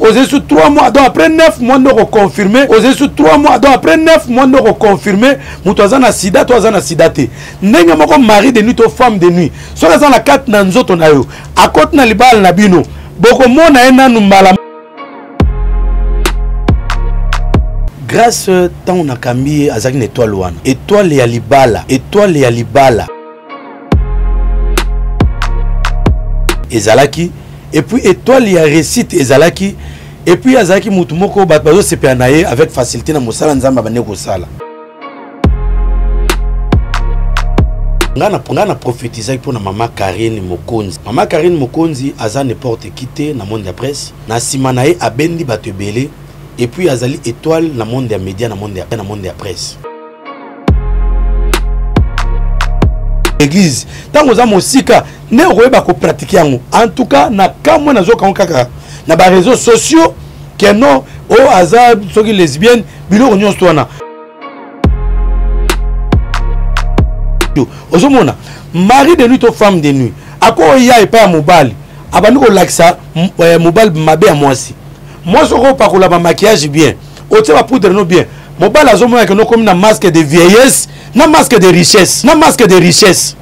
Ozali sur 3 mois, donc après 9 mois nde okoconfirme. Ozali sur 3 mois, donc après 9 mois nde okoconfirme moto aza na sida to aza na sida te. Ndenge moko mari de nuit to femme de nuit, soki aza na kati na nzoto na yo, akoti na libala na bino, bokomona ye nanu mbala. Grâce ntango nakambi ye azalaki na etoile wana, etoile ya libala, etoile ya libala ezalaki, et puis étoile ya réussite ezalaki, et puis azalaki mutu moko bato bazosepela na ye avec facilité na mosala Nzambe abandi kosala. Nga na prophétisaki mpo na mama Karine Mokonzi. Mama Karine Mokonzi aza n'importe qui te na monde ya presse. Na nsima na ye abendi bato ebele, et puis azali étoile na monde ya média, na monde ya, na monde ya presse. Église ntango oza mosika nde okoyeba kopratike yango. En tout cas na kamwe nazoka yango kaka na ba réseaux sociaux que non, oyo aza soki lesbienne, biloko nyonso wana. Ozomona mari de nuit to femme de nuit akoya epai ya mobali, abandi kolakisa mobali mabe ya mwasi. Mwasi okopakola ba maquillage bien, otie ba poudre no bien, mobali azomona ke nokomi na masque de vieillesse na masque de richesse, na masque de richesse.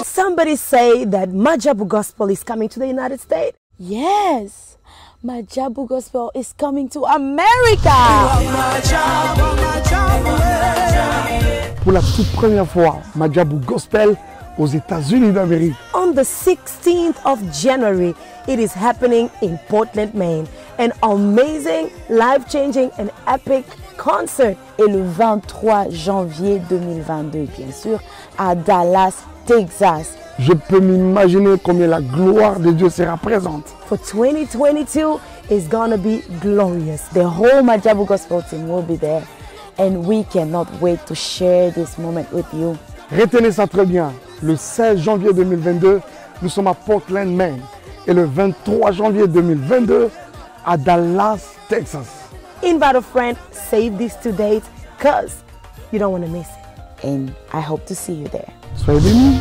Somebody say that Maajabu Gospel is coming to the United States. Yes, Maajabu Gospel is coming to America. Pour la toute première fois, Maajabu Gospel aux États-Unis d'Amérique. On the 16th of January, it is happening in Portland, Maine. An amazing, life-changing and epic concert. Et le 23 janvier 2022, bien sûr, à Dallas, Texas. Je peux m'imaginer combien la gloire de Dieu sera présente. For 2022 is gonna be glorious. The whole Maajabu Gospel team will be there. And we cannot wait to share this moment with you. Retenez ça très bien. Le 16 janvier 2022, nous sommes à Portland, Maine. Et le 23 janvier 2022, à Dallas, Texas. Invite a friend, save these 2 dates, because you don't want to miss it. And I hope to see you there. Soyez bénis.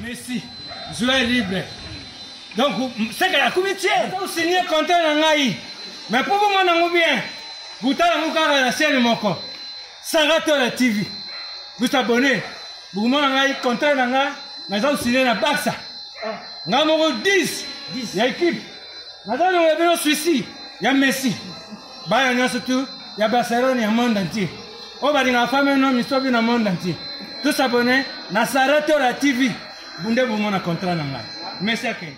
Messi, joueur libre. Donc, c'est que la comité, vous signez contrat na ngai. Mais pour vous mon bien, vous t'allez vous la chaîne moko. Saratola TV. Vous abonnez. Vous mon ngai contrat na ngai, mais vous signez na Barça. Nga moko 10 ya équipe. Naza na bino Suisse ya Messi. Bana nyonso tout ya Barcelone ya monde entier. Oyo balingaka femme no misobi na monde entier. Tous s'abonner na Saratola TV. Bunde bomona contrat na ngai. Messi akende.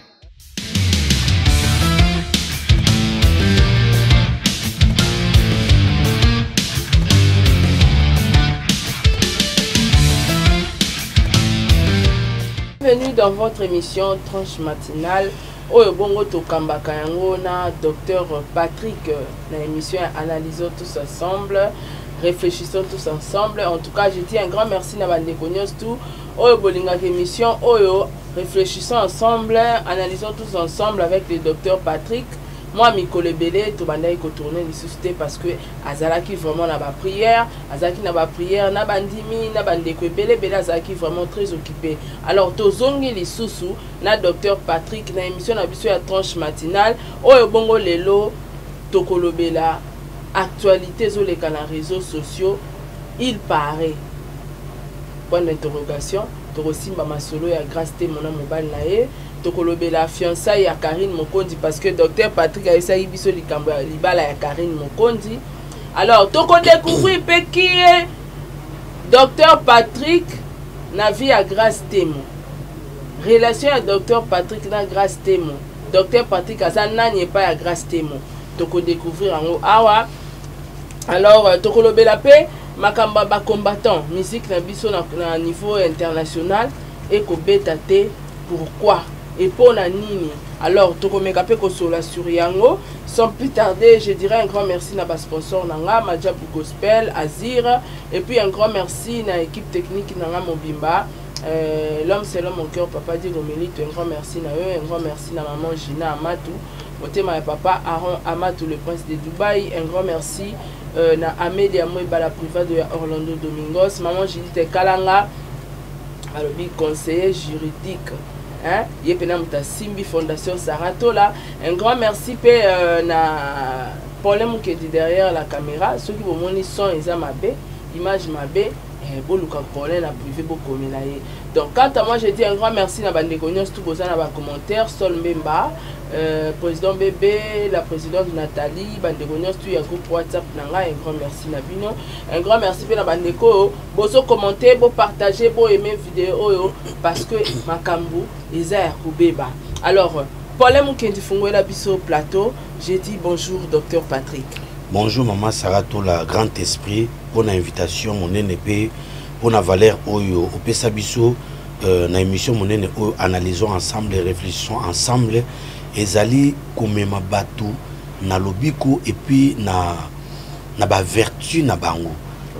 Bienvenue dans votre émission Tranche matinale. Oyo bongo tokambaka yango na docteur Patrick na émission Analysons tous ensemble, réfléchissons tous ensemble. En tout cas, je dis un grand merci na bandeko nyonso tout. Oyo bolingaka émission oyo réfléchissons ensemble, analysons tous ensemble avec le docteur Patrick. Moi mikolo ebele tobandaki kotourner lisusu te parce que azalaki vraiment na ba prière, azalaki na ba prière na bandimi na bandeko ebele ebele, azalaki vraiment très occupé. Alors tozongi lisusu na docteur Patrick na émission na biso ya tranche matinale. Oyo bongo lelo tokolobela actualité ezoleka na réseaux sociaux. Il paraît, point d'interrogation, tokosimba masolo ya Grâce Temo na mobali na ye, tokolobela fiançailles ya Karine Mokonzi parce que docteur Patrick ayesaki biso likambo ya libala ya Karine Mokonzi. Alors tokodécouvrir pe qui est docteur Patrick na vie ya Grâce Temo. Relation ya docteur Patrick na Grâce Temo. Docteur Patrick aza nani epai ya Grace Temo? Tokodécouvrir yango awa. Alors euh, tokolobela mpe makambo ya bacombattant musique na biso na, na niveau international ekobeta te pourquoi et mpo na nini. Alors tokomeka mpe kosolola sur yango. Sans plus tarder, je dirais un grand merci na basponsor na nga Majabu Gospel Azir, et puis un grand merci na équipe technique na nga mobimba, l'homme selon mon cœur, papa Diego Melito, un grand merci na eux, un grand merci na maman Gina Amatou, motema ya papa Aaron Amatou, le prince de Dubaï, un grand merci na Amelia Mweba, la privado ya Orlando Domingos, maman Judith Kalanga, alobi conseiller juridique, hein, ye pena moto asimbi fondation Saratola, un grand merci pe na Paulin Mukedi derrière la caméra. Soki bomoni son eza mabe, image mabe, boluka Paulin na privé, bokomela ye. Donc quant à moi, je dis un grand merci na bandeko nyonso tout boza na bacommentaire, Sol Mbemba, président Bébé, la présidente Nathalie, bandeko nyonso tout ya groupe WhatsApp na ngai, un grand merci na bino. Un grand merci mpe na bandeko oyo bozo commenter, bopartager, boaimer vidéo oyo, parce que makambo eza ya kobeba. Alors Paulin Mukendi fungolela biso plateau. J'ai dit bonjour docteur Patrick. Bonjour maman Sarah Tola, grand esprit, pour l'invitation monene mpe pour la valeur oyo opesa biso na émission monene oyo analysons ensemble, réfléchissons ensemble, ezali komema bato na lobiko et puis na bavertu na bango.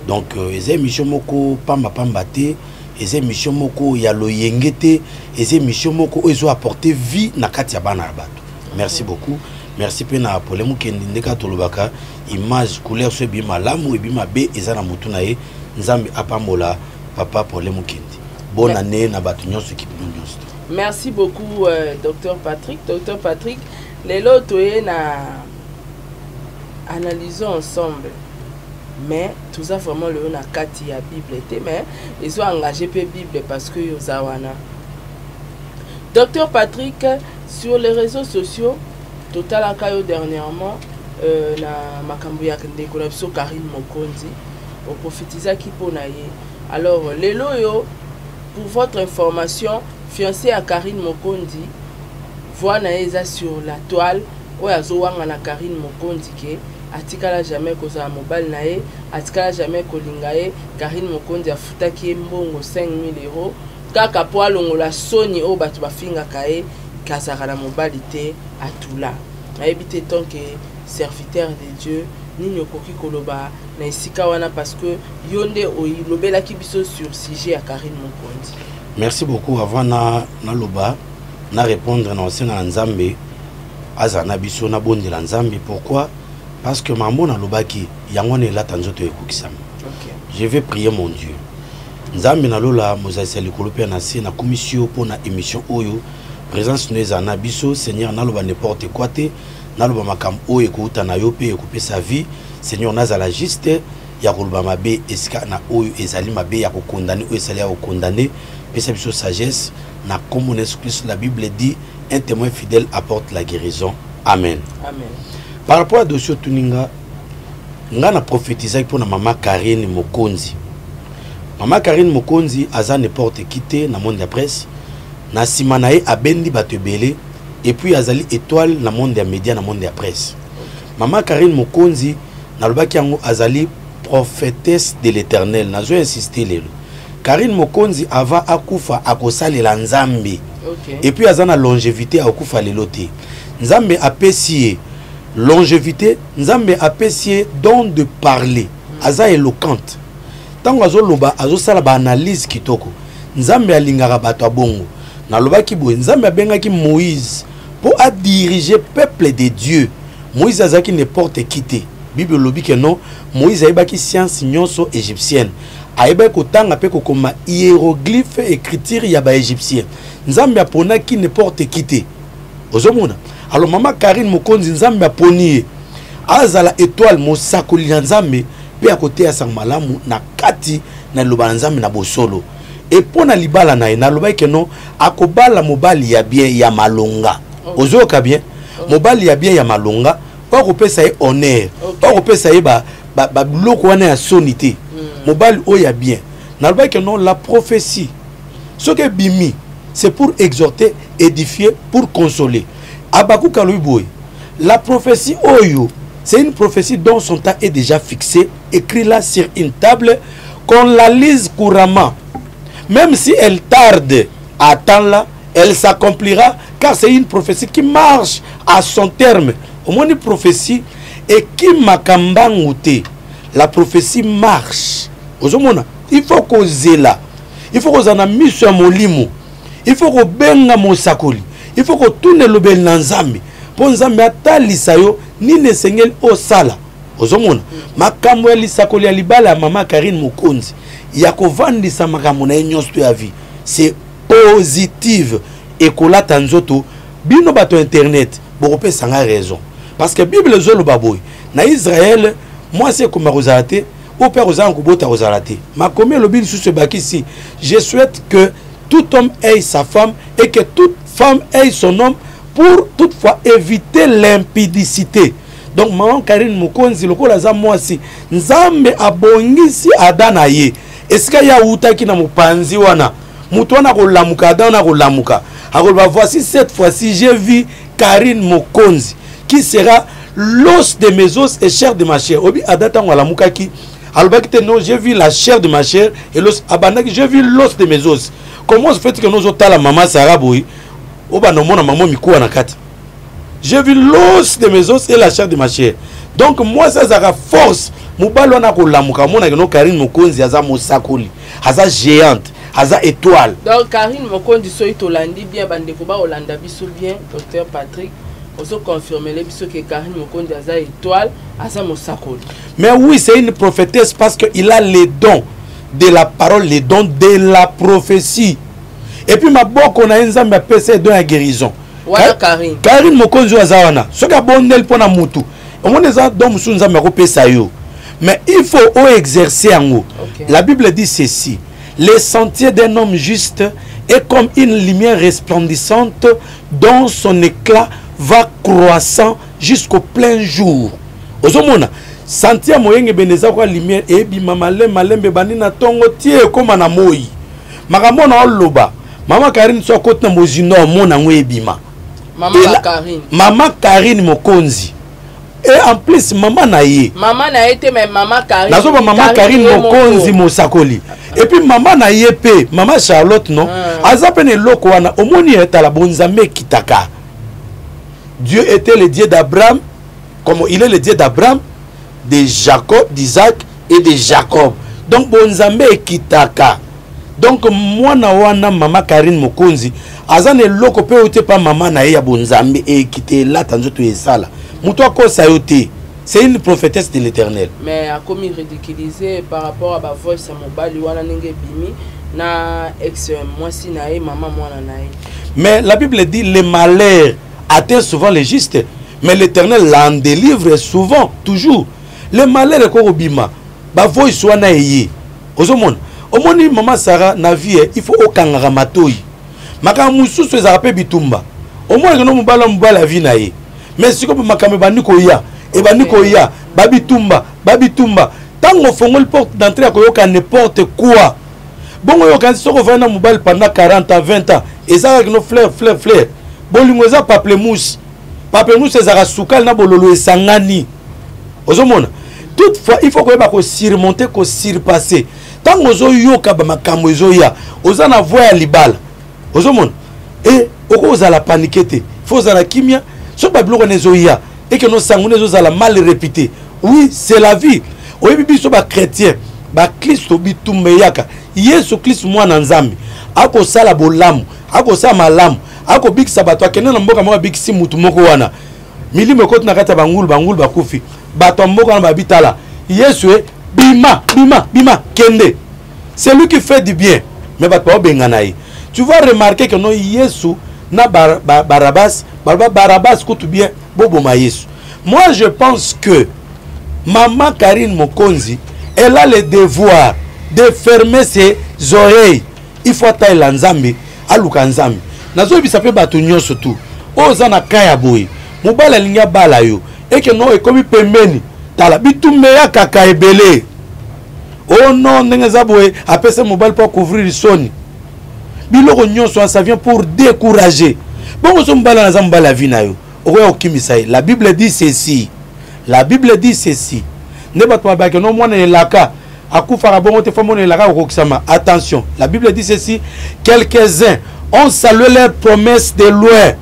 Donc eza émission moko pamba pamba te, eza émission moko ya loyenge te, eza émission moko oyo ezo apporter vie na kati ya bana ya bato. Merci beaucoup. Merci mpe na Pole Mokendi, ndenge tolobaka image couleur so ebi malamu ebi mabe eza na motu na ye. Nzambe apambola papa Pole Mokendi. Bonne année na bato nyonso, équipe no nyonso. Merci beaucoup docteur Patrick. Docteur Patrick, lelo toye na analysons ensemble, mais toza vraiment lelo na kati ya Bible te, mais ezo engagé mpe Bible parce que yoza wana. Docteur Patrick, sur les réseaux sociaux totalaka yo dernièrement na makambo ya ndeko na biso Karine Mokonzi, oprofitizaki mpo na ye. Alors lelo oyo, pour votre information, fiancé ya Karine Mokonzi, voix na ye eza sur la toile, oyo azowanga na Karine Mokonzi ke atikala jamais kozala mobali na ye, atikala jamais kolinga ye. Karine Mokonzi afutaki ye mbongo 5000 euros kaka mpo alongola soni oyo bato bafingaka ye kazalaka na mobali te. Atula nayebi te, tant que serviteur de Dieu, nini okoki koloba na esika wana, parce que yo nde olobelaki biso sur sujet ya Karine Mokonzi. Merci beaucoup. Avant na naloba, na répondre, na osenga na Nzambe azala na biso, nabondela Nzambe. Pourquoi? Parce que mambo nalobaki yango wana elata nzoto ekokisama. Je vais prier mon Dieu. Nzambe nalola, mozalisi ya likolo mpe na se, nakumisi yo mpo na émission oyo, présence no ezala na biso. Seigneur, naloba n'importe quoi te, naloba makambo oyo ekouta na yo mpe ekopesa vie. Seigneur, nazala juste ya koloba mabe esika na oyo ezali mabe, ya kokondane oyo ezali ya kokondane. Pesa biso sagesse na nkombo na Yesu Kristo. La Bible dit: un témoin fidèle apporte la guérison. Amen. Amen. Par rapport à dossier otuni nga, nga na prophétisaki mpo na mama Karine Mokonzi. Mama Karine Mokonzi aza n'importe qui te na monde ya presse. Na nsima na ye abendi bato ebele, et puis azali étoile na monde ya média, na monde ya presse. Mama Karine Mokonzi, nalobaki yango, azali prophétesse de l'Éternel. Nazo insiste lelo, Karine Mokonzi ava akufa akosalela Nzambe. Et puis aza na longévité, akokufa lelo te. Nzambe apesi ye longévité, Nzambe apesi ye don de parler, aza éloquente. Ntango azoloba, azosala baanalyse kitoko. Nzambe alingaka bato ya bongo. Nalobaki boye: Nzambe abengaki Moïse mpo adirige peuple de Dieu. Moïse azalaki n'importe qui te. Bible elobi ke non, Moïse ayebaki science nyonso égyptienne, ayebaki kotanga mpe kokoma hiéroglyphe, écriture ya baégyptien. Nzambe aponaki n'importe qui te. Ozomona? Alors mama Karine Mokonzi, Nzambe aponi ye azala étoile, mosakoli na Nzambe, mpe akoteya sango malamu na kati na liloba na Nzambe na bosolo. E mpo na libala na ye, nalobaki ke non, akobala mobali ya bien, ya malonga. Ozoyoka bien? Mobali ya bien, ya malonga, mpo akopesa ye honneur, mpo akopesa ye babiloko wana ya soni te. Mobali oyo ya bien. Nalobaki ke non, la prophétie soki ebimi, c'est pour exhorter, édifier, pour consoler. Habacuc alobi boye, la prophétie oyo, c'est une prophétie dont son temps est déjà fixé, écrit là sur une table, qu'on la lise couramment. Même si elle tarde à temps là, elle s'accomplira, car c'est une prophétie qui marche à son terme. Omoni prophétie ekimaka mbangu te. La prophétie marche. Ozomona, il faut kozela. Il faut kozala na miso ya molimo. Il faut kobenga mosakoli. Il faut kotuna elobeli na Nzambe mpo Nzambe atalisa yo nini esengeli osala. Ozomona makambo ya lisakoli ya libala ya mama Karine Mokonzi ya kovandisa makambo na ye nyonso to ya vie, c'est positive, ekolata nzoto. Bino bato ya internet bokopesa nga raison, parce que Bible ezoloba boye na Israël, mwasi ekoma kozala te oyo mpe akozala kobota kozala te. Makomi elobi lisusu ebakisi, je souhaite que tout homme ait sa femme et que toute femme ait son homme, pour toutefois éviter l'impudicité. Donc maman Karine Mokonzi lokola aza mwasi, Nzambe abongisi ada na ye esika ye awutaki na mopanzi wana, moto wana akolamuka, ada wana akolamuka, akoloba voici cette fois-ci j'ai vu Karine Mokonzi qui sera l'os de mes os et chair de ma chair. Obi ada ntango alamukaki alobaki te non, j'ai vu la chair de ma chair et l'os, abandaki j'ai vu l'os de mes os. Comment se fait que nous otala mama Sarah boye obanda omona mama mikuwa na kati? J'ai vu l'os de mes os et la chair de ma chair. Donc moi ça ezalaka force. Mobali wana akolamuka amonaka no Karine Mokonzi aza mosakoli, aza géante, aza étoile. Donc Karine Mokonzi soki tolandi bien, bandeko ba olanda biso bien, docteur Patrick ozo confirmer le biso que Karine Mokonzi aza étoile, aza mosakoli. Mais oui, c'est une prophétesse parce que il a les dons de la parole, les dons de la prophétie. Et puis maboko na ye Nzambe apesa ye don ya guérison. Wana Karine. Karine Mokonzi oyo aza wana, soki abondeli mpo na mutu, omoni eza don mosusu Nzambe akopesa yo. Mais il faut o exercer yango. La Bible dit ceci: les sentiers d'un homme juste est comme une lumière resplendissante dont son éclat va croissant jusqu'au plein jour. Ozomona sentier ya moyengebene eza kwa lumière ebima malembe malembe ebandi na ntongo tie ekóma na moi. Makambo na oloba mama Karine so akoti na mozindo amona yango ebima. Mama Ela- Karine. Mama Karine Mokonzi. Et en plus mama na ye. Mama na ye te, mais mama Karine. Nazoba mama Karine ye moko. Mokonzi mosakoli. Et puis mama na ye pe, mama Charlotte non, aza pe na eloko wana omoni etala bonzambe ekitaka. Dieu était le Dieu d'Abraham, comme il est le Dieu d'Abraham, de Jacob, d'Isaac et de Jacob. Donc bonzambe ekitaka. Donc mwana wana mama Karine Mokonzi aza na eloko pe ote pa mama na ye ya bonzambe ekite elata nzoto esala. Moto akosa yo te. C'est une prophétesse de l'Éternel. Mais akomi ridiculisé par rapport à ba voice ya mobali wana ndenge ebimi na ex mwasi na ye, mama mwana na ye. Mais la Bible dit le malheur atteint souvent les justes, mais l'Éternel l'en délivre souvent, toujours. Le malheur est kobima, ba voice wana eye. Ozomona, omoni mama Sarah na vie, il faut okangaka matoyi. Makambo mosusu ezalaka pe bitumba. Omoni no mobala mobala vie na ye. Mais sikoyo makambo ebandi koya, ebandi koya, ba bitumba, ba bitumba. Tango ofongoli porte d'entrée ya koyoka n'importe quoi. Bongo yo okanisi soki ovandi na mobali pendant 40 ans, 20 ans, eza kaka kino fleur, fleur, fleur. Bolingo eza pamplemousse. Pamplemousse ezalaka sukali na bololo esangani. Ozomona? Toutefois, il faut koyeba ko surmonter, ko surpasser. Tango ozoyoka ba makambo ezoya, oza na voie ya libala. Ozomona? Et okozala paniqué te. Faut ozala kimia. Soki ba biloko wana ezoya, et que nos sango ezozala mal répété. Oui, c'est la vie. Oyebi biso ba chrétien, ba Kristo bitumba eyaka. Yesu Kristo mwana Nzambe akosala bolamu, akosala malamu, akobikisa bato, akende na mboka moko abikisi mutu moko wana. Milimo ekoti na kati ya bangulu, bangulu bakufi. Bato ya mboka wana babitala Yesu e bima, bima, bima, kende. C'est lui qui fait du bien. Mais bato baobengana ye. Tu vas remarquer que non, Yesu na Barabbas, baloba Barabbas kutu bien, boboma Yesu. Moi je pense que maman Karine Mokonzi, elle a le devoir de fermer ses oreilles. Il faut atalela Nzambe, aluka Nzambe. Nazoyebisa pe bato nyonso tu, oyo oza na cas ya boye, mobali alingi abala yo, eke no ekomi pembeni, tala bitumba ya kaka ebele. Oh non, ndenge eza boye, apesa mobali po couvrir soni. Biloko nyonso wana, ça vient pour décourager. Bongo so mobali wana aza mobali ya vie na yo, okoya kokimisa ye. La Bible dit ceci, la Bible dit ceci. Nde bato babaki no mwana elaka akufaka bongo te, fo mwana elaka kokokisama. Attention, la Bible dit ceci: quelques-uns ont salué leur promesse de loin,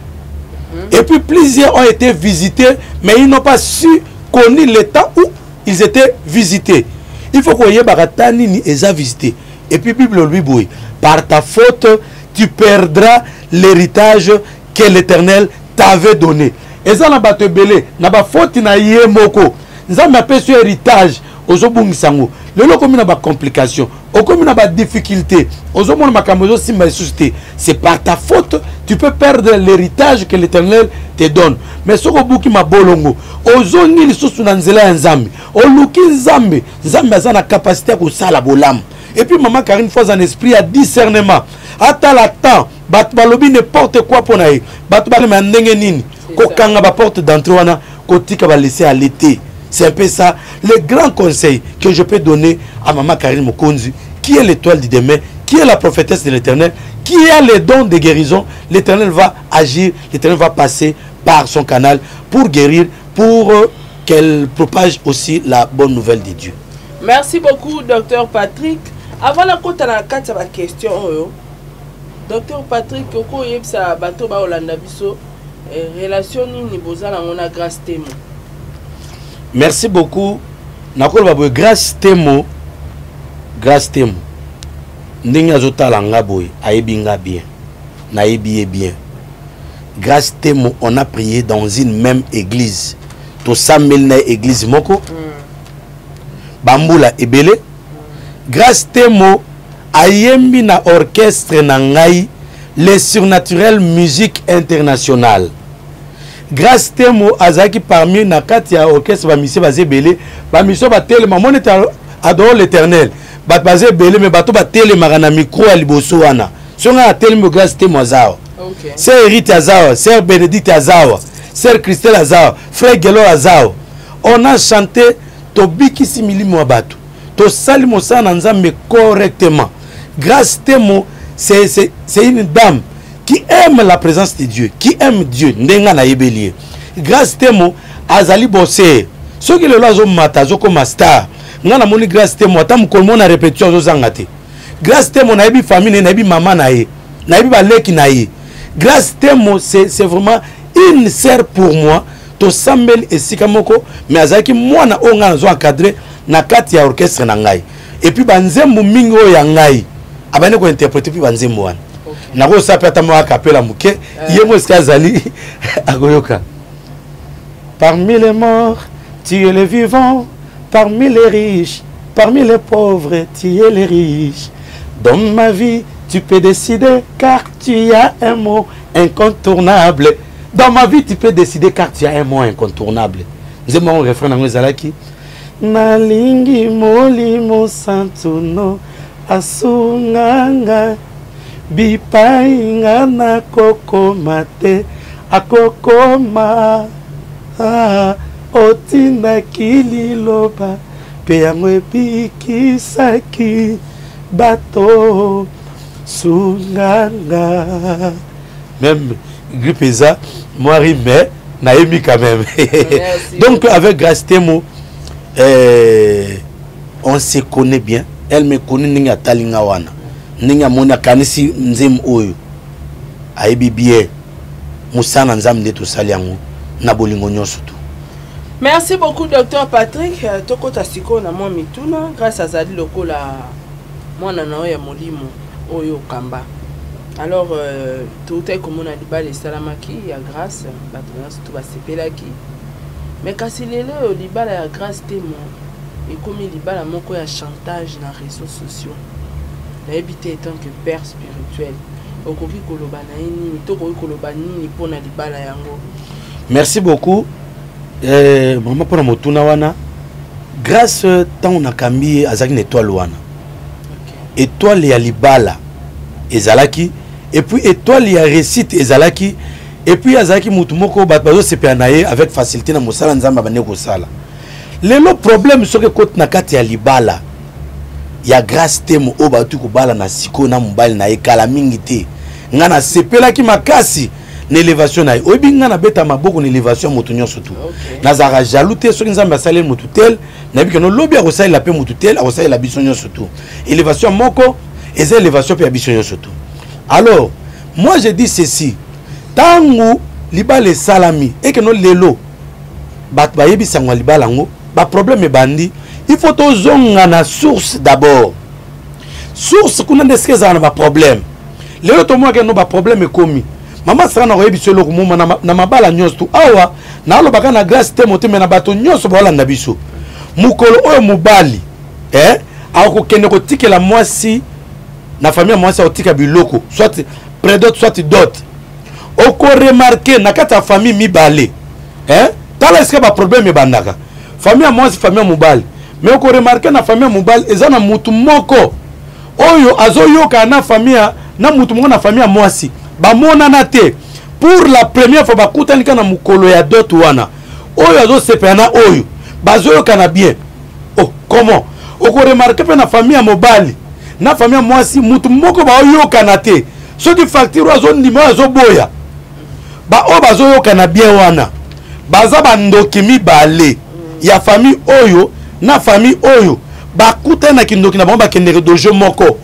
et puis plusieurs ont été visités, mais ils n'ont pas su connaître le temps où ils étaient visités. Il faut koyebaka ta nini eza visité. Et puis Bible olobi boye: par ta faute tu perdras l'héritage que l'Éternel t'avait donné. Eza na bato ebele na bafoti na ye moko, Nzambe apesi yo héritage, ozobungisa yango. Lelo okomi na bacomplication, okomi na badifficulté, ozomona makambo ezosimba lisusu te. C'est par ta faute, tu peux perdre l'héritage que l'Éternel te donne. Mais soki obuki mabolongo, ozongi lisusu na nzela ya Nzambe, oluki Nzambe, Nzambe aza na capacité ya kosala bolamu. Et puis mama Karine fo aza na esprit ya discernement, atala temps bato balobi n'importe quoi mpo na ye, bato balema ya ndenge nini, kokanga baporte d'entrée wana, kotika balaisser aller te. C'est un peu ça le grand conseil que je peux donner à maman Karine Mokonzi, qui est l'étoile du demain, qui est la prophétesse de l'Éternel, qui a les dons de guérison. L'Éternel va agir, l'Éternel va passer par son canal pour guérir, pour qu'elle propage aussi la bonne nouvelle de Dieu. Merci beaucoup, docteur Patrick. Avant nakota na kati ya baquestion oyo, docteur Patrick, okoyebisa bato baolanda biso relation nini boza nango na Grâce Temo? Merci beaucoup. Nakoloba boye, Grâce Temo, Grâce Temo ndenge azotala nga boye, ayebi nga bien, nayebi ye bien. Grâce Temo, on a prié dans une même église, tosambeli na ye église moko bambula ebele. Grâce Temo ayembi na orchestre na ngai, Le Surnaturel Musique Internationale. Grâce Temo azalaki parmi na kati ya orchestre, bamisie baza ebele, bamisio batelema, moni ete adore l'Éternel, bato baza ebele, me bato batelemaka na micro ya liboso wana. So ngai atelemi, Grâce Temo aza awa, sœur Hérite aza awa, sœur Bénédicte aza awa, sœur Christelle aza awa, frère Gelor aza awa. On a chanté, tobikisi milimo ya bato, tosali mosala na Nzambe correctement. Grâce Temo, c'est une dame qui aime la présence de Dieu, qui aime Dieu. Ndenge nayebeli ye, Grâce Temo azali boser. Soki lelo azomata, azokoma star, ngai namoni Grâce Temo ata mokolo moko na répétition azozanga te. Grâce Temo, nayebi famille na ye, nayebi mama na ye, nayebi baleki na ye. Grâce Temo, c'est vraiment une sœur pour moi. Tosambeli esika moko, mais azalaki mwana oyo ngai nazo encadre na kati ya orchestre na ngai. Et puis banzembo mingi oyo ya ngai abandi kointerprete, mpe banzembo wana nakosala mpe ata mwa akapela moke, ye mo esika azali akoyoka. Parmi les morts, tu es le vivant, parmi les riches, parmi les pauvres, tu es les riches. Dans ma vie, tu peux décider car tu as un mot incontournable. Dans ma vie, tu peux décider car tu as un mot incontournable. Nzembo yango, refrain nango ezalaki: nalingi Molimo Santuno asunganga bipai nga nakokoma te, akokoma. Ah, otindaki liloba mpe yango ebikisaki bato, sunganga. Même grippe eza mwa rime, mais nayembi quand même. Donc avec Grâce Temo, on se connaît bien, elle me connaît. Ndenge atali nga wana, ndenge amoni, akanisi nzembo oyo, ayebi bien mosala na Nzambe nde tosali yango na bolingo nyonso tu. Merci beaucoup, docteur Patrick. Tokota sikoyo na mwa mituna. Grâce azali lokola mwana na oyo ya molimo oyo okamba. Alors toutaki komona libala esalamaki ya Grâce, bato nyonso to basepelaki. Mais kasi lelo oyo libala ya Grâce Temo ekomi libala moko ya chantage na réseaux sociaux. Nayebi te, étant que père spirituel, okoki koloba na ye nini to okoki koloba nini mpona libala yango? Merci beaucoup, mama, mpona motuna wana. Grâce, ntango nakambi ye, azalaki na étoile wana, étoile ya libala ezalaki, et puis étoile ya réussite ezalaki. Et puis azalaki mutu moko bato bazosepela na ye avec facilité na mosala Nzambe abandi kosala. Lelo problème soki ekoti na kati ya libala ya Grâce Temo oyo bauti kobala na sikoyo na mobali na ye kala mingi te, ngai nasepelaki makasi. Na élévation na ye, oyebi ngai nabeta maboko na élévation ya moto nyonso tu. Nazalaka jaloux te. Soki Nzambe asaleli motu tel, nayebi keno lobi akosalela mpe motu tel, akosalela biso nyonso tu. Élévation moko eza élévation mpe ya biso nyonso tu. Alors moi je dis ceci: ntango libala esalami, ekeno lelo bato bayebi sango ya libala yango, baproblème ebandi, il faut tozonga na source d'abord. Source kuna nde esika ezala na baproblème. Lelo tomonaka no baproblème ekomi. Mama Sara, na koyebi biso eloko moma na mabala nyonso tu awa, nalobaka na Grâce te motema na bato nyonso baolanda biso. Mokolo oyo mobali, eh, akokende kotikela mwasi na famille ya mwasi, akotika biloko, soit prédot soit dot, okoremarquer na kati ya famille mibale, eh? Tala esika baproblème ebandaka: famille ya mwasi, famille ya mobali. Mais okoremarquer na famille ya mobali eza na mutu moko oyo azoyoka na famille na mutu moko na famille ya mwasi, bamonana te. Pour la première fois bakutani kaka na mokolo ya dot wana. Oyo azosepela na oyo bazoyokana bien. Oh, comment? Okoremarquer mpe na famille ya mobali na famille ya mwasi, mutu moko baoyokana te. Soki facture, oyo azondima, oyo azoboya. Baoyo bazoyokana bien wana baza bandoki mibale ya famille oyo na famille oyo. Bakutani na kindoki na bango, bakendeke dojo moko.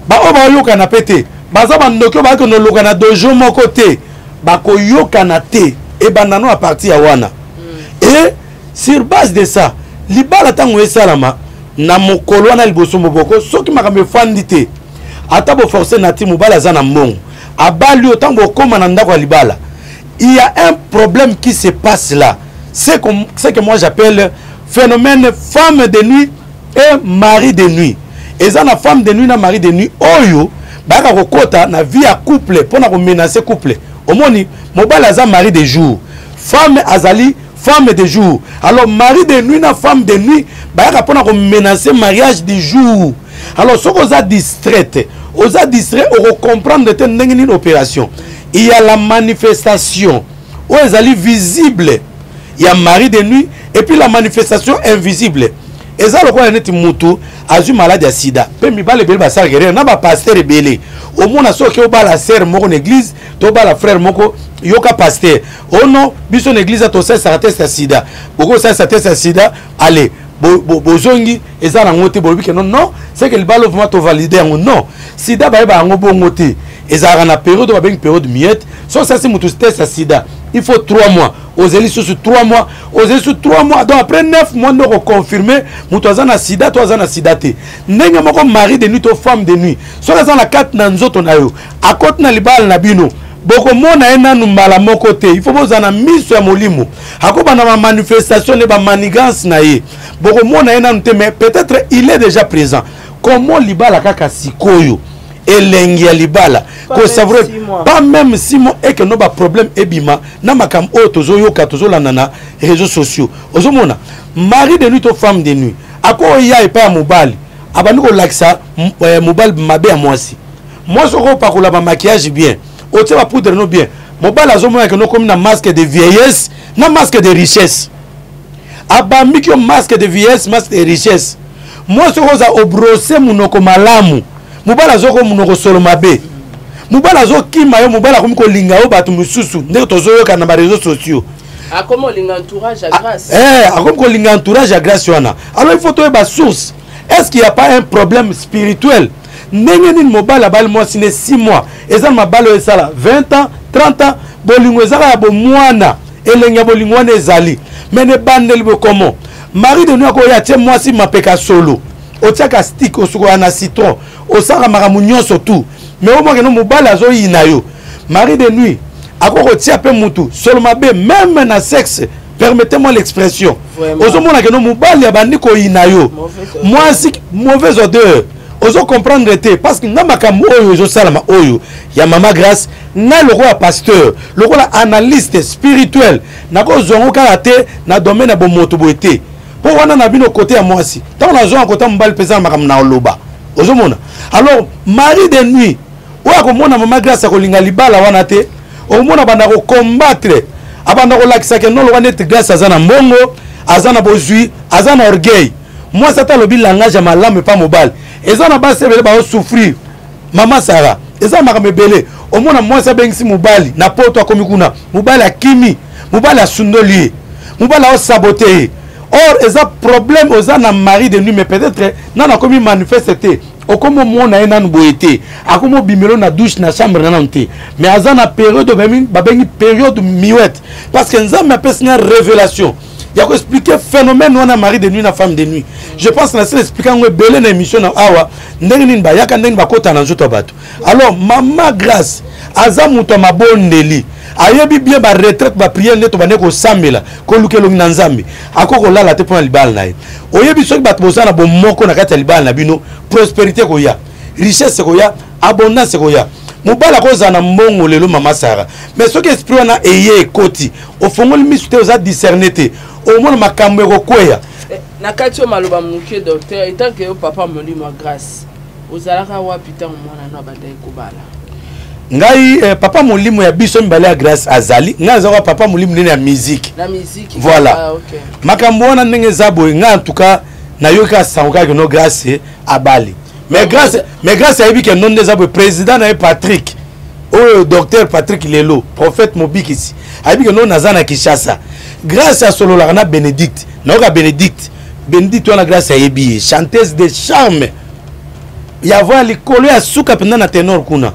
Baoyo baoyokana mpe te baza bandoki oyo bakende oluka na dojo moko te, bakoyokana te. Ebanda no à partir ya wana. Et sur base de ça, libala ntango esalama na mokolo wana liboso moboko, soki makambo efandi te, ata boforce na ti mobali aza na mbongo, abali oyo, ntango bokóma na ndako ya libala, il y a un problème qui se passe là, c'est ce que moi j'appelle phénomène femme de nuit et mari de nuit. Eza na femme de nuit na mari de nuit oyo bayaka kokɔta na vie ya couple mpona komenacer couple. Omoni, mobali aza mari de jour, femme azali femme de jour. Alors mari de nuit na femme de nuit bayaka mpona komenacer mariage du jour. Alors soki oza distraite, oza distrait, okocomprendre te ndenge nini opération. Il y a la manifestation oyo ezali visible ya mari de nuit et puis la manifestation invisible. Eza lokola neti mutu azwi maladi ya sida. Mpe mibali ebele basalaka erreur na bapasteur ebele. Omona soki obala sœur moko na église to obala frère moko, yoka pasteur ono: biso na église tosalisaka test ya sida. Bokosalisa test ya sida, ale bozongi, eza nango te. Bolobi ke non, non, c'est que libala vraiment tovalide yango. Non, sida bayeba yango bongo te. Ezalaka na période oyo babengi période muette. So osalisi motu test ya sida, il faut 3 mois, ozeli susu 3 mois, ozeli susu 3 mois, donc après 9 mois nde okoconfirme moto aza na sida to aza na sida te. Ndenge moko mari de nuit to femme de nuit, soki aza na kati na nzoto na yo, akoti na libala na bino, bokomona ye nanu mbala moko te. Il faut bozala na miso ya molimo. Akobanda bamanifestation ne, bamanigance na ye, bokomona ye nanu te, mais peut-être il est déjà présent. Comment libala kaka sikoyo, elengi ya libala kosavourer pas même 6 mois, eke no baproblème ebima na makambo oyo tozoyoka, tozolanda na réseaux sociaux? Ozomona mari de nuit to femme de nuit akoya epai ya mobali, abandi kolakisa mobali mabe ya mwasi. Mwasi okopakola bamaquillage bien, otie bapoudre no bien, mobali azomona ke nokomi na masque de vieillesse na masque de richesse. Abambiki yo masque de vieillesse, masque de richesse. Mwasi okoza obrosser monoko malamu, mobali azoko monoko solo mabe, mobali azokima yo, mobali akomi kolinga yo bato mosusu, ndenge tozoyoka na baréseaux sociaux. Akomi kolinga entourage ya Grâce. Eh, akomi kolinga entourage ya Grâce wana. Alors il faut toyeba source. Est ce qu'il y a pas un problème spirituel? Ndenge nini mobali abali mwasi ne 6 mois? Eza na mabali oyo esala 20 ans, 30 ans, bolingo ezaka ya bomwana, elengi ya bolingo wana ezali, mais na ebandeli bokomo mari de nuit akoya, atie mwasi mapeka solo, otiaka stick, osukola na citron, osalaka makambo nyonso tu, mais omwakeno mobali azoyina yo. Mari de nuit akoki kotia mpe mutu solo mabe, même na sexe, permettez-moi l'expression. Ozomona keno mobali abandi koyina yo, mwasi mauvaise odeur, ozocomprendre te. Parce que nga makambo oyo ezosalama oyo ya mama Grâce, ngai lokola pasteur, lokola analyste spirituel, nakozwa yango kaka te na domaine ya bomoto boye te. Mpo wana na bino kote ya mwasi, ntango nazwanga kota mobali mpenza na makambo na oloba, ozomona. Alors mari de nuit oyo akomona mama Grâce akolinga libala wana te. Okomona abanda kocombattre, abanda kolakisa ke noloba neti Grâce aza na mbongo, aza na bozwi, aza na orgueil. Mwasi ata alobi langage ya malamu epa mobali, eza na basi ebele baosouffrir. Mama Sara, eza makambo ebele. Omona mwasi abengisi mobali na poto, akomi kuna, mobali akimi, mobali asundoli ye, mobali aosabote ye. Or eza problème, oza na mari de nuit, mais peut-être nanu akomi manifeste te, okomi omona ye nanu boye te, akomi obimelo na douche na chambre na nanu te, mais aza na période babengi période muette, parce que Nzambe apesi nga révélation ya koexpliquer phénomène wana, mari de nuit na femme de nuit. Je pense na sila expliquer yango ebele na émission na awa, ndenge nini bayaka, ndenge bakota na nzoto ya bato. Alors mama Grâce aza moto ya mabondeli, ayebi bien baretraite, baprière nde tobande kosambela, koluka elongi na Nzambe. Akoki kolala te mpo na libala na ye. Oyebi, soki bato boza na bomoko na kati ya libala na bino, prospérité ekoya, richesse ekoya, abondance ekoya. Mobali akozala na mbongo lelo, mama Sara, mais soki esprit wana eye ekoti, ofongoli misu te, oza discerne te, omona makambo ekokweya. Na kati oyo maloba moke, docteur, etant que yo papa molimo ya Grâce, ozalaka wapi ntango mwana no abandaki kobala? Ngai papa molimo ya biso mibale ya Grâce azali ngai, azalaka papa molimo nene ya musique. Na musique. Voilà. Ah, okay. Makambo wana ndenge eza boye, ngai en tout cas nayoki kaka sango kaka no Grâce abali, mais Grâce ayebi ke no nde eza boye. Président na ye Patrick oyo, docteur Patrick lelo prophète Mobikisi, ayebi ke no naza na Kinshasa. Grâce asololaka na Bénédicte, nayoka Bénédicte. Bénédicte wana, Grâce ayebi ye, chanteuse de charme ya voix ya likolo ya suka mpenza na ténor kuna.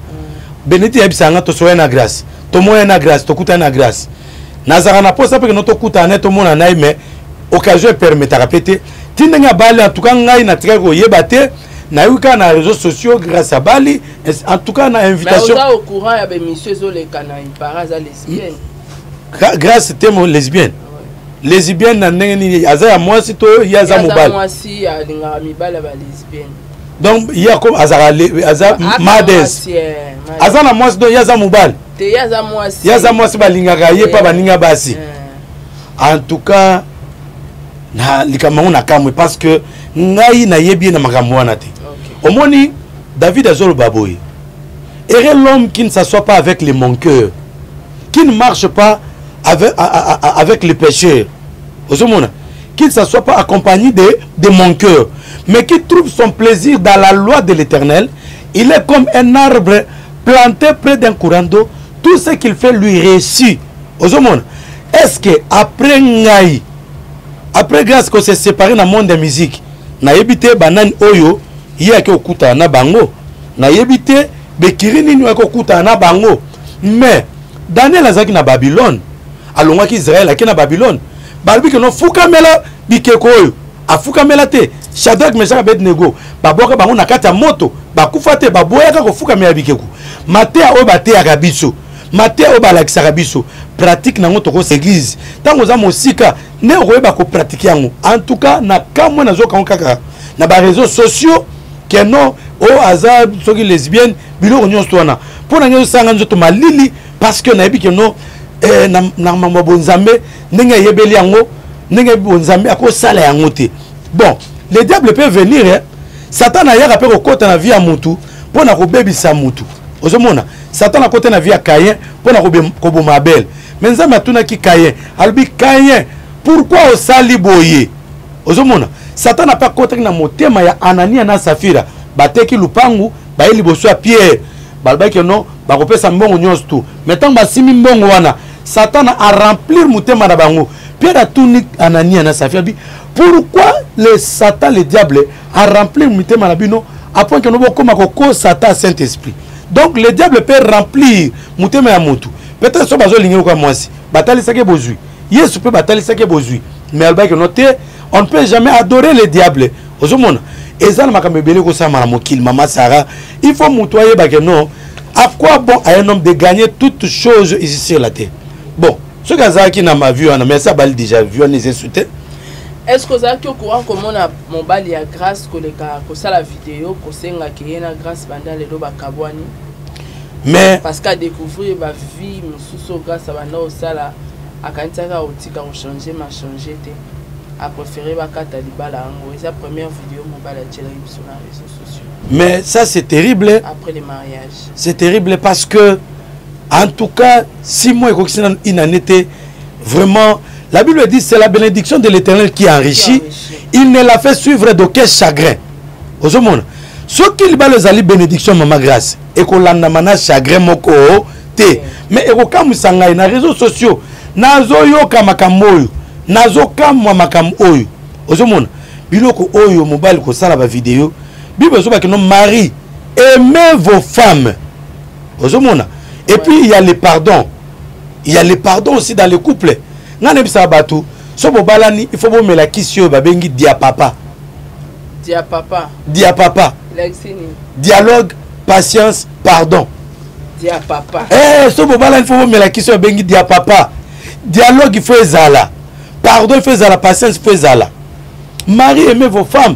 Bénédicte ayebisaka nga, tosoya na Grâce, tomoya na Grâce, tokutani na Grâce. Nazalaka na posa mpe keno tokutana na ye, tomona na ye, mais occasion epermetaka mpe te. Ti ndenge abali, en tout cas ngai natikaki koyeba te, nayoki kaka na réseaux sociaux Grâce abali. En tout cas na Mais invitation oza au courant ya baémission ezoleka na ipara, aza lesbienne? Grâce te mo lesbienne? Lesbienne na ndenge nini? Aza ya mwasi to ye aza mobali? Mwasi, alingaka mibali ya balesbienne. Donc ye azalaka aza mades, aza na mwasi, donc ye aza mobali? Te, ye aza mwasi. Ye aza mwasi, balingaka ye mpa baninga basi. En tout cas na likambo yango nakamwe, parce que ngai nayebi ye na makambo wana te. Omoni, David azoloba boye: heureux l'homme qui ne s'assoit pas avec les moqueurs, qui ne marche pas avec les pécheurs, ozomona, qui ne s'assoit pas accompagné de moqueurs, mais qui trouve son plaisir dans la loi de l'Éternel. Il est comme un arbre planté près d'un courant d'eau, tout ce qu'il fait lui réussit. Ozomona, est ce que après ngai, après Grâce ko se séparer na monde ya musique, nayebi te banani oyo ye ake kokutana na bango, nayebi te bekiri nini oyo ake kokutana na bango. Mais Daniel azalaki na Babylone, alongwaki Israel, ake na Babylone, balobi keno fukamela bikeko oyo, afukamela te. Shadrach, Meshach, Abednego, babwaka bango na kati ya moto, bakufa te, baboyaka kofukamela bikeko. Mateya oyo bateyaka biso, mateya oyo balakisaka biso, pratique nango tokosa église. Ntango oza mosika nde okoyeba kopratiquer yango. En tout cas na kamwe, nazokango kaka na baréseaux sociaux ke non, oyo aza soki lesbienne, biloko nyonso wana. Mpo na ngai ezosanga nzoto malili, parce que nayebi ke non, na mambo ya bonzambe, ndenge ayebeli yango, ndenge bonzambe akosala yango te. Bon, le diable peut venir, eh? Satan ayaka mpe kokɔta na vie ya mutu mpo na kobebisa mutu. Ozomona, Satan akɔta na vie ya Caïn mpo na koboma Abel, mais Nzambe atunaki Caïn, alobi: "Caïn, pourquoi osali boye?" Ozomona, Satan mpe akɔtaki na motema ya Anania na Safira, bateki lupangu, baye liboso ya Pierre, balobaki non, bakopesa mbongo nyonso tu. Mais ntango basimi mbongo wana, Satan aremplir motema na bango. Pierre atuni Anania na Safira bi: "Pourquoi le Satan, le diable aremplir motema na bino à point que no bokóma kokosa ata Saint Esprit?" Donc le diable peut remplir motema ya motu. Peut-être so bazolingi lokola mwasi, batalisaki bozwi Yesu mpe batalisaki bozwi, mais alobaki no te, on ne peut jamais adorer le diable. Ozomona, eza na makambo ebele kosalama na mokili, mama Sara. Il faut moto ayeba ke non, à quoi bon à un homme de gagner toutes choses ici sur la terre? Bon, soki azalaki na ma vie wana, mais asa abali déjà, vie wana eza esu te. Est ce que ozalaki au courant komona mobali ya Grâce koleka kosala video kosengaki ye na Grâce banda lelo bakabwani? Mais parce que adécouvrir bavie mosusu oyo Grâce abanda kosala, akanisaki akotika kochange, ma change te, apréféré bakata libala yango. Eza première vidéo mobali atielaki biso na réseaux sociaux. Mais ça, c'est terrible. Après le mariage. C'est terrible, parce que en tout cas 6 mois ekokisi nanu une année te. Vraiment, la Bible dit: "C'est la bénédiction de l'Éternel qui enrichit, il ne la fait suivre d'aucun chagrin." Ozomona, Soki libala ezali bénédiction, mama Grâce, ekolandama na chagrin moko te. Mais ekokamwisa ngai, na réseaux sociaux nazoyoka makambo oyo, nazokamwa makambo oyo. Ozomona biloko oyo, mobali kosala bavideo. Bible ezobaki no: "Maris, aimez vos femmes." Ozomona? Et puis il y a le pardon, il y a le pardon aussi dans le couple. Ngai nayebisaka bato, so bobalani, il faut bomela kisi oyo babengi dia papa. Dia papa. Dia papa. Elakisi nini? Dialogue, patience, pardon. Dia papa. Eh, so bobalani, faut bomela kisi oyo babengi dia papa. Dialogue il faut ezala, pardon il faut ezala, patience il faut ezala. Maris, aimez vos femmes.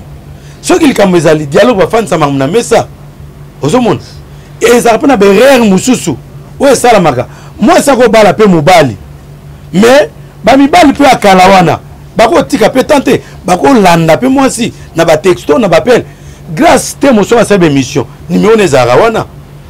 Soki likambo ezali, dialogue, bafandisa makambo na mesa. Ozomona, ezalaka mpe na baerreur mosusu oyo esalamaka. Mwasi akobala mpe mobali, mais bamibali mpe ya kala wana bakotika mpe tan te, bakolanda mpe mwasi na batexto, na baappel. Grâce te, moso asali baémission, numéro na ezalaka wana,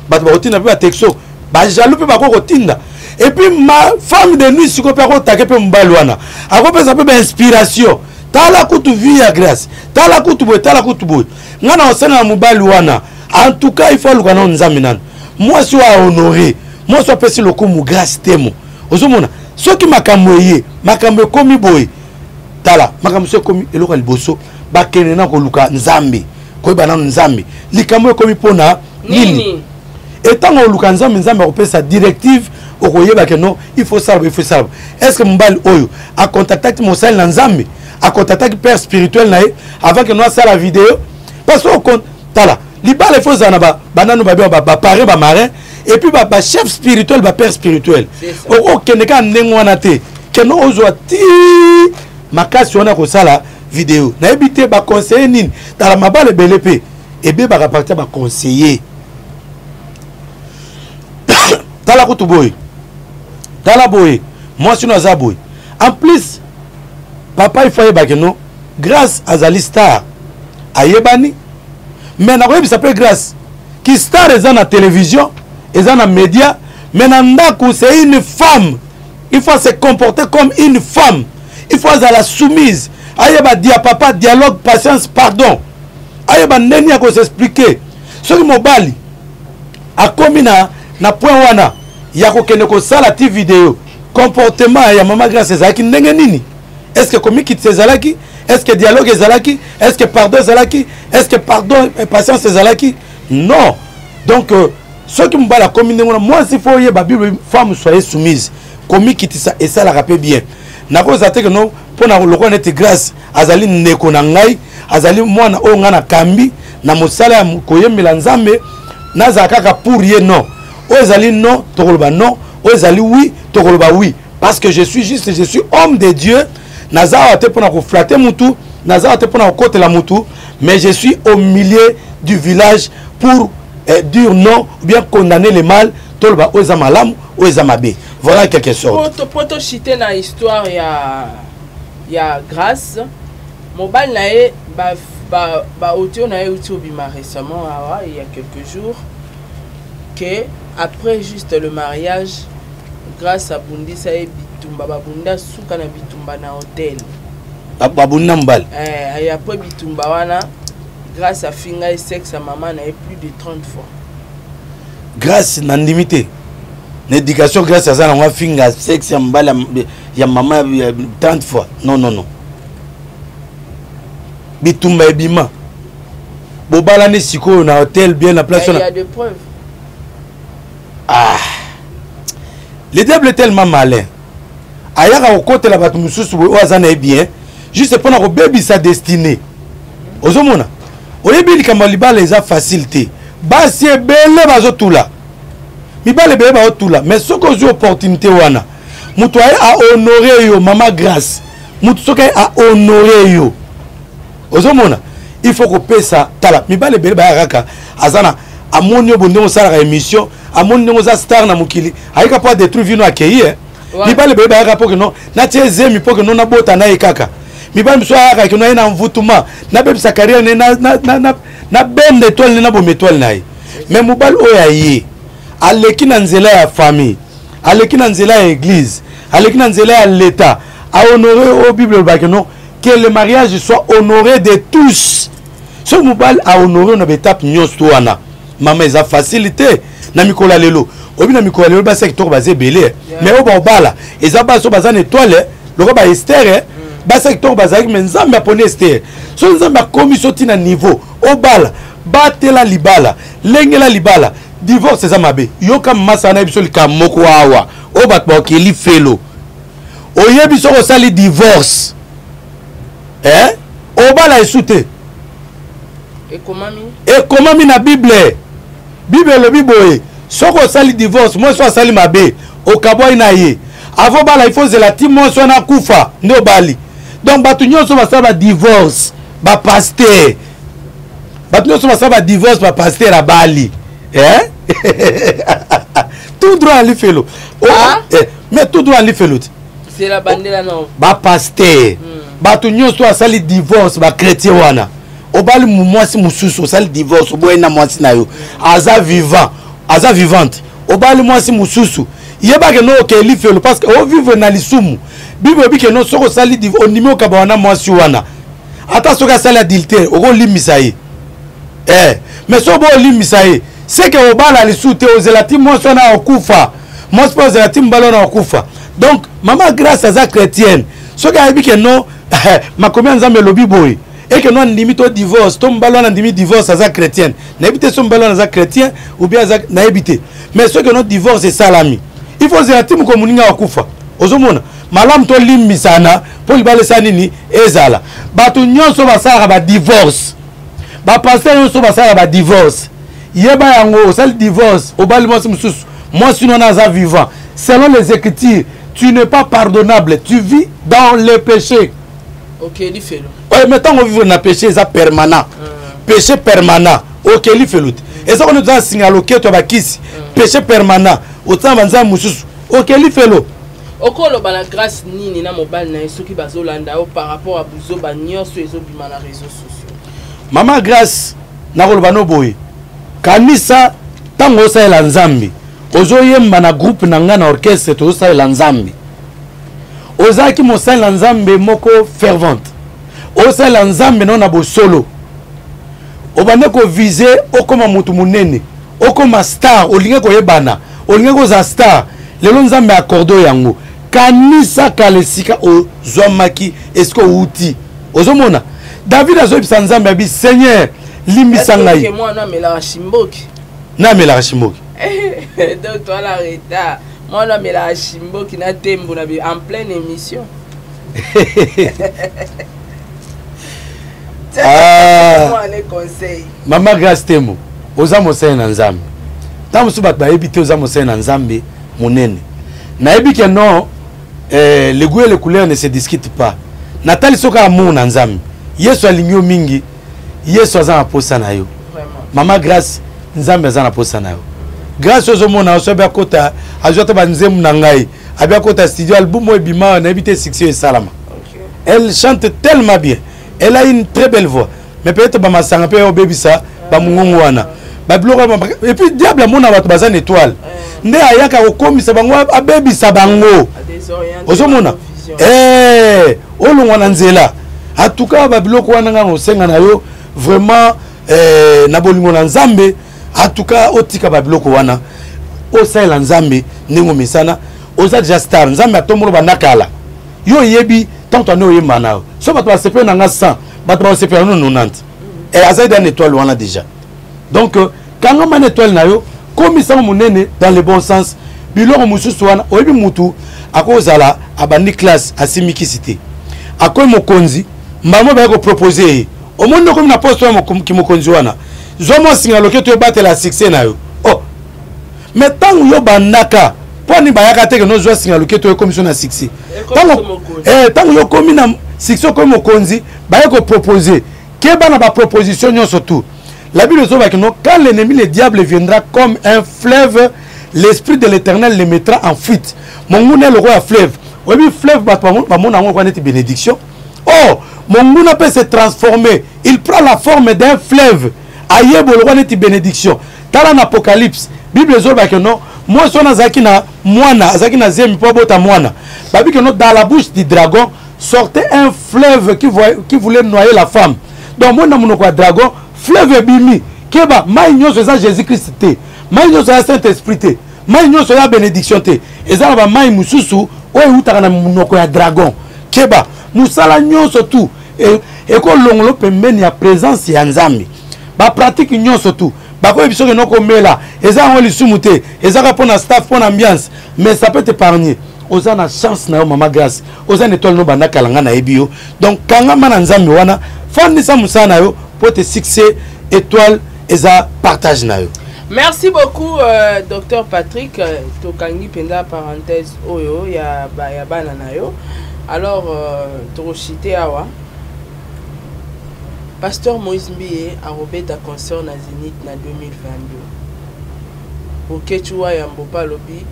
bato bakotinda mpe batexto, bajaloux mpe bako kotinda. Et puis ma femme de nuit sikoyo mpe akotake mpe mobali wana, akopesa mpe bainspiration: "Tala kutu vie ya Grâce, tala kutu boye, tala kutu boye." Ngai na kosenga na mobali wana, en tout cas il faut aluka nano Nzambe nano. Mwasi oyo ahonore, mwasi oyo apesi lokumu Grâce Temo. Ozomona, soki makambo eye, makambo ekomi boye, tala makambo so ekomi, eloko ya liboso bakende na koluka Nzambe, koyeba nano Nzambe likambo ekomi mpona nini. Nini? Etango oluka Nzambe, Nzambe akopesa directive, okoyeba ke non, il faut sala boye, il faut sala boye. Est ce que mobali oyo akontaktaki mosali na Nzambe, akontaktaki père spirituel na ye avant ke no asala video? Parce que tala, libala il faut ozala na banano babe, baparrain, bamarin, et puis bachef spirituel, bapère spirituel. Okokende kaka ndenge wana te, kende ozwa ti makasi wana kosala video. Nayebi te baconseiller nini. Tala, mabala ebele mpe ebebaka partir ya baconseiller. Tala kutu boye, tala boye, mwasi no aza boye. En plus, papa, il faut ayebake no Grâce azali star, ayebani. Mais nakoyebisa mpe Grâce ki star eza na télévision, eza na média, mais na ndako c'est une femme, il faut se comporter comme une femme, il faut azala soumise, ayeba dia papa, dialogue, patience, pardon, ayeba ndenge ya kosexpliquer. Soki mobali akomi na point wana ya kokende kosala ti video, comportement ya mama Grâce ezalaki ndenge nini? Est ce que komikitisa ezalaki? Est ce que dialogue ezalaki? Est ce que pardon ezalaki? Est ce que pardon et patience ezalaki? Non. Donc soki mobali akomi ndenge wana, mwasi faut oyeba Bible: "Femme, soyez soumise." Komikitisa esalaka mpe bien. Nakozala te keno mpo na lokola neti Grâce azali ndeko na ngai, azali mwana oyo ngai nakambi na mosala ya koyembela Nzambe, nazala kaka pour ye. Non, oyo ezali non, tokoloba non, oyo ezali oui, tokoloba oui, parce que je suis juste, je suis homme de Dieu. Naza awa te mpona koflatter mutu, naza awa te mpona kokotela mutu, mais je suis au milieu du village pour dire non ou bien condamner le mal, toloba oyo eza malamu, oyo eza mabe. Voilà quelque sorte. Po toshite na histoire ya Grâce, mobali na ye, baaudio na ye euti obima récemment awa, il y a quelques jours, que après juste le mariage, Grâce abundisa ye bitumba, babunda suka na bitumba na hotel. Babundi na mobali? Eh, et après bitumba wana, Grâce afinga ye sexe ya mama na ye plus de 30 fois. Grâce, nandimi te. Na éducation Grâce aza nango, afinga sexe ya mobali ya mama ya 30 fois? Non, non, non. Bitumba ebima, bobalani sikoyo na hotel bien na place wana. Il y a des preuves. Ah, le diable est tellement malin, ayaka kokotela bato mosusu boye oyo aza na ye bien, juste mpona kobebisa destinée. Ozomona, oyebi likambo ya libala eza facile te. Basi ebele bazotula, mibali ebele bazotula, mais soki ozwi opportunité wana, moto aye ahonore yo, mama Grâce, moto soki aye ahonore yo, ozomona, il faut kopesa. Tala, mibali ebele baya kaka, aza na amoni yo bo ndenge osalaka émission, amoni ndenge oza star na mokili, ayika mpo adétruire vino, akei ye. Mibali ebele bayaka mpo keno natie zemi, mpo keno nabota na ye kaka. Mibali mosusu ayaka keno aye na mvutuma, nabebisa carrière ne, nabenda étoile ne, naboma étoile na ye. Mais mobali oyo aye, aleki na nzela ya famille, aleki na nzela ya église, aleki na nzela ya l'état, ahonore oyo Bible elobaki non, que le mariage soit honoré de tous. Soki mobali ahonore na baetape nyonso to wana, mama, eza facile te. Na mikolo ya lelo, oyebi, na mikolo ya lelo basi ya kitoko baza ebele, mais oyo baobala eza basi oyo baza na étoile lokola baester. Basi ya kitoko bazalaki, mais Nzambe aponi Ester. Soki Nzambe akomi so ntina niveau obala, batela libala, lengela libala. Divorce eza mabe. Yoka, masa na biso, likambo moko awa oyo bato bakokeli felo. Oyebi, soki osali divorce, eh? Obala esu te. Ekomami. Ekomami na Bible. Bible elobi boye: soki osali divorce, mwasi oyo asali mabe, okabwai na ye, avant bala, il faut ozela ti mwasi wana akufa nde obali. Donc bato nyonso basala badivorce, bapasteur, bato nyonso basala badivorce, bapasteur abali, eh? Tout droit na lifelo. Oh, Ah? eh, mais tout droit na lifelo te. Zela, bandela na. Bapasteur, bato nyonso asali divorce, bachrétien wana, obali mwasi mosusu, osali divorce, oboyi na mwasi na yo, aza vivant, aza vivante, obali mwasi mosusu, yebake no okei lifelo, parce que ovivre na lisumu. Bible elobi ke no, soki osali, ondimi okaba wana mwasi wana, ata soki asali adultère, okolimbisa ye. Eh, mais soki boolimbisa ye, seke obala lisusu te. Ozela ti mwasi wana okufa, mwasi mpe ozela ti mobali wana okufa. Donc mama Grâce aza chrétienne, soki ayebi ke no, makomi ya Nzambe elobi boye, eke no andimi to divorce, to mobali wana andimi divorce, aza chrétienne, nayebi te so mobali wana aza chrétien ou bien aza, nayebi te, mais soki no divorce esalami, il faut ozela ti moko moninga akufa. Ozomona, malamu tolimbisana mpo libala esala nini? Ezala. Bato nyonso basalaka badivorce, bapasteur nyonso basalaka badivorce, yeba yango: osali divorce, obali mwasi mosusu, mwasi wana aza vivant, selon les Écritures, tu n'es pas pardonnable, tu vis dans le péché. Okeli felo. Ouais, mais ntango vivre na péché eza permanent, péché permanent, okeli felo te. Eza koni toza na singa loketo ya bakisi, péché permanent, otia banzambe mosusu, okeli felo. Okoloba na Grâce nini na mobali na ye soki bazolanda yo par rapport à buzoba nyonso ezobima na réseaux sociaux? Mama Grâce, nakoloba no boye: kanisa ntango osalela Nzambe, ozoyemba na groupe na ngai na orchestre, tozosalela Nzambe, ozalaki mosali na Nzambe moko fervente, osalela Nzambe nao na bosolo, obande koviser okóma motu monene, okóma star, olingi koyebana, olingi kozala star. Lelo Nzambe accorde yango. Kanisa kala esika ozwamaki, esika owuti. Ozomona, David azoyebisa Nzambe, abi: "Seigneur, limbisa ngai." Mwana amelaka shimboki. Na amelaka shimboki. Donc toala retard, mwana amelaka shimboki na tembo na en pleine émission. Ah. Mama Grâce Temo, oza mosali na Nzambe. Ntango mosusu bato bayebi te, oza mosali na Nzambe monene. Nayebi ke non, eh, le goût et les couleurs ne se discutent pas. Natali soki amour na Nzambe, Yesu alingi yo mingi, Yesu aza na posa na yo. Mama Grâce, Nzambe aza na posa na yo. Grâce, ozomona, so abi akota, azwi ata banzembo na ngai, abi akota studio, album oyo ebima, nayebi te succès esalama. Elle chante tellement bien, elle a une très belle voix, mais peut-être bamasanga mpe obebisa bamongongo wana, babiloko. Et puis diable amona bato baza na étoile, nde ayaka kokomisa bango, abebisa bango. Ozomona, eh, olongwa na nzela. En tout cas, babiloko wana, ngai osenga na yo vraiment, eh, na bolingo na Nzambe, en tout cas otika babiloko wana, osalela Nzambe ndenge omesana. Oza déjà star, Nzambe atombolo banda kala. Yo oyebi, ntango tande oyemba na yo, so bato basepeli na nga 100, bato basepela no 90. Eh, azali da na étoile wana déjà. Donc kangama na étoile na yo, komisango monene dans le bon sens. Biloko mosusu wana, oyebi, mutu akozala abandi classe, asimikisi te, akomi mokonzi, mbamo baye kopropose ye, omoni okomi na poste wana kimokonzi wana, zwa mwa singa loketo, ebatela succès na yo. Oh, mais ntango yo bandaka, mpo ani bayaka te ke nozwa singa loketo ekomi so na succès? Ntango yo okomi na succès, okomi mokonzi, baye kopropose, keba na baproposition nyonso. Tout la Bible ezobaki no: quand l'ennemi, le diable, viendra comme un fleuve, l'Esprit de l'Éternel le mettra en fuite. Monguna lokola fleuve, oyebi fleuve, bato bamona yango lokola neti bénédiction. Or monguna peut se transformer, il prend la forme d'un fleuve, ayebo lokola neti bénédiction. Tala na Apocalypse, Bible ezolobaki no, mwasi wana azalaki na mwana, azalaki na zemi mpo abota mwana. Babi ke no, dans la bouche du dragon sortait un fleuve qui voulait noyer la femme. Donc moni na monoko ya dragon fleuve ebimi. Keba, mai nyonso eza Jésus Christ te, mai nyonso eza Saint Esprit te, mai nyonso eza bénédiction te. Eza na bamai mosusu oyo eutaka na monoko ya dragon. Keba, mosala nyonso tu ekolongolo pembeni ya présence ya Nzambe. Bapratique nyonso tu bakoyebi soki nokomela eza yango lisumu te, ezaka mpo na staff, mpo na ambiance, mais ça peut t'épargner. Oza na chance na yo, mama Grâce, oza na étoile no banda kala, nga nayebi yo. Donc kangama na Nzambe wana, fandisa mosala na yo po ete succès étoile eza partage na yo. Merci beaucoup Docteur Patrick. Tokangi mpenza parenthèse oyo ya, ba, ya bana na yo. Alors tokoshite awa. Pasteur Moïse Mbiye akobeta concert na Zénith na 2022. Boketshu wa Yambo mpe alobi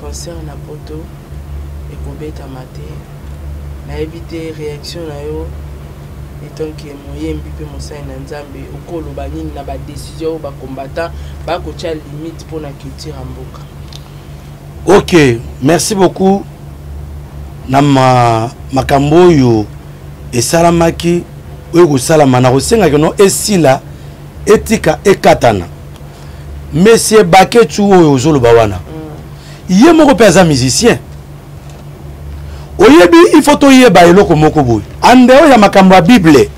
concert na poto ekobetama te. Nayebi te réaction na yo etant que moyembi mpe mosali na Nzambe, okoloba nini na badécision oyo bacombattant bakotia limite mpo na culture ya mboka? Ok, merci beaucoup na makambo oyo esalamaki, oyo ekosalama. Na kosengaki no esila, etika ekatana. Monsieur Bakechu oyo ozoloba wana, ye moko mpe aza musicien. Oyebi, il faut toyeba eloko moko boye ande oyo ya makambo ya Bible,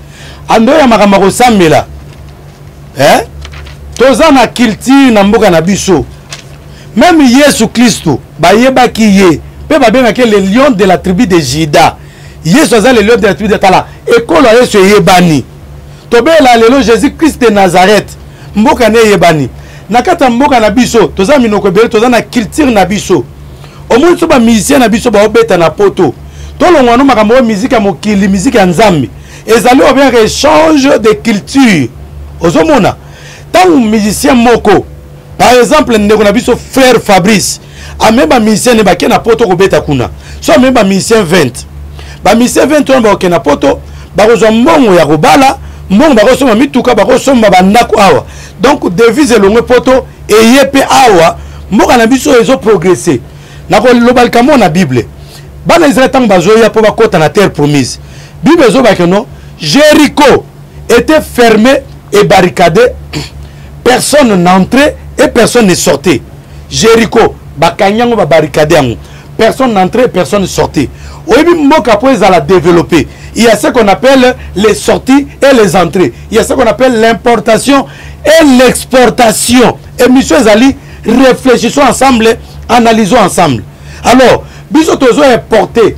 ande oyo ya makambo ya kosambela, eh? Toza na culture na mboka na biso. Même Yesu Kristo bayebaki ye mpe babengaki le lion de la tribu de Juda. Yesu aza le lion de la tribu de tala, ekolo ya Yesu eyebani. Tobela lelo Jésus Christ de Nazareth, mboka ne eyebani. Na kati ya mboka na biso toza minoko ebele, toza na culture na biso. Omoni so bamusicien na biso baobeta na poto, tolongwa no makambo oyo miziki ya mokili, miziki ya Nzambe ezali oyo babengaka échange de culture. Ozomona ntango musicien moko, par exemple ndeko na biso frère Fabrice, amemi bamusicien ne bake na poto kobeta kuna. So amemi bamusicien 20, bamusicien 20 wana bakokende na poto, bakozwa mbongo ya kobala, mbongo bakosomba mituka, bakosomba bandako awa. Donc devise elongwe poto eye mpe awa, mboka na biso ezoprogresse. Nakoloba likambo na Bible, bana Israel ntango bazoya mpo bakɔta na terre promise, Bible ezobake no Jéricho était fermé et barricadé, personne n'entrait et personne ne sortait. Jéricho bakangi yango, babarricade yango, personne n'entrait, personne ne sortait. Oyebi, mboka mpo ezala développé, il y a ce qu'on appelle les sorties et les entrées, il y a ce qu'on appelle l'importation et l'exportation. Émission ezali réfléchissons ensemble, analysons ensemble. Alors biso tozo importer,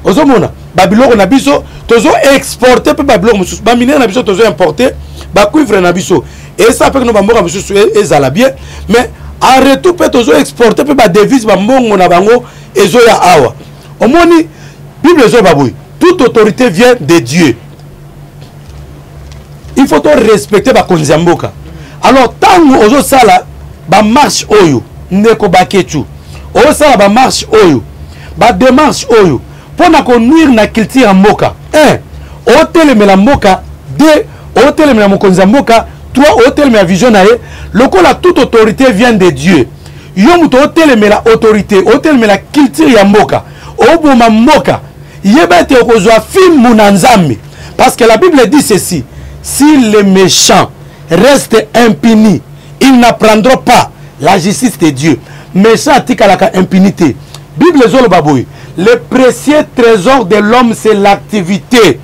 ozomona babiloko na biso, tozo exporter mpe babiloko mosusu, baminere na biso tozo importer, bacuivre na biso esa mpe no bamboka mosusu ezala bien. Mais en retour mpe tozo exporter mpe badevise, bambongo na bango ezoya awa. Omoni, Bible ezoba boye: toute autorité vient de Dieu. Il faut to respecter bakonzi ya mboka. Alors ntango ozosala bamarche oyo, ndeko Baketu, ozosala bamarche oyo, badémarche oyo mpo na konuire na culture ya mboka, 1 otelemela mboka, 2 otelemela mokonzi ya mboka, 3 otelemela vision na ye. Lokola toute autorité vient de Dieu, yo moto otelemela autorité, otelemela culture ya mboka, oboma mboka, yeba ete okozwa fimbu na Nzambe. Parce que la Bible dit ceci: si les méchants restent impunis, ils n'apprendront pas la justice de Dieu. Méchant atikalaka impunité. Bible ezoloba boye: le précieux trésor de l'homme, c'est l'activité.